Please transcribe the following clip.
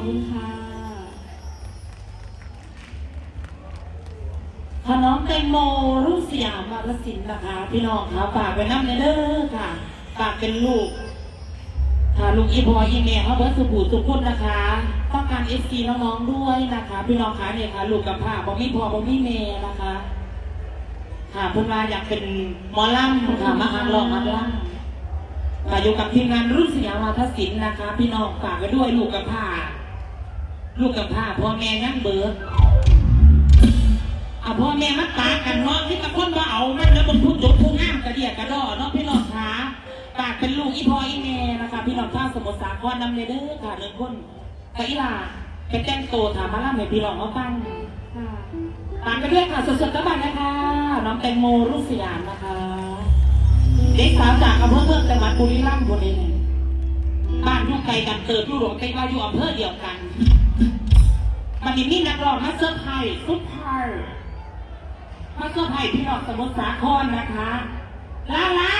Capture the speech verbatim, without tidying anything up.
ขอบคุณค่ะ ค่ะ น้องแตงโม รุ่งสยาม วาทศิลป์นะคะ พี่น้องคะ ฝากไว้นำเด้อค่ะ ฝากเป็นลูก ค่ะ ลูกอีพ่ออีแม่เฮาเบิดสู่ผู้สู่คนนะคะ ต้องการ เอฟซี น้องๆด้วยนะคะ พี่น้องคะ เนี่ยค่ะ ลูกกำพร้า บ่มีพ่อบ่มีแม่นะคะ ค่ะ เพิ่นว่าอยากเป็นหมอลำค่ะ มาหัดร้องหัดรำ ค่ะ อยู่กับทีมงานรุ่งสยาม วาทศิลป์นะคะ พี่น้อง ฝากไว้ด้วย ลูกกำพร้า ลูกกำพร้า พ่อแม่ยังเบิด อ่ะ พ่อแม่มันต่างกันเนาะ มีแต่คนบ่เอามัน แล้วบ่ผู้จบผู้งามกระเดียกระดอเนาะ พี่น้องคะ ฝากเป็นลูกอีพ่ออีแม่นะคะ พี่น้องชาวสมุทรสาครนำเด้อค่ะ หนึ่งคน ค่ะ อีหล่า ไปแต่งตัว ถามมาล่ำให้พี่น้องมาฟัง ค่ะ ตามไปด้วยค่ะ สดๆ ตะบันนะคะ น้องแตงโม รุ่งสยามนะคะ เด็กสาวจากอำเภอเมือง จังหวัดบุรีรัมย์ คนนี้ บ้านอยู่ไกลกันเติบ อยู่หลวง แต่ว่าอยู่อำเภอเดียวกัน มันนี้มีนักร้องมาเซอร์ไพรส์ เซอร์ไพรส์ มาเซอร์ไพรส์พี่น้องสมุทรสาครนะคะ ลาลา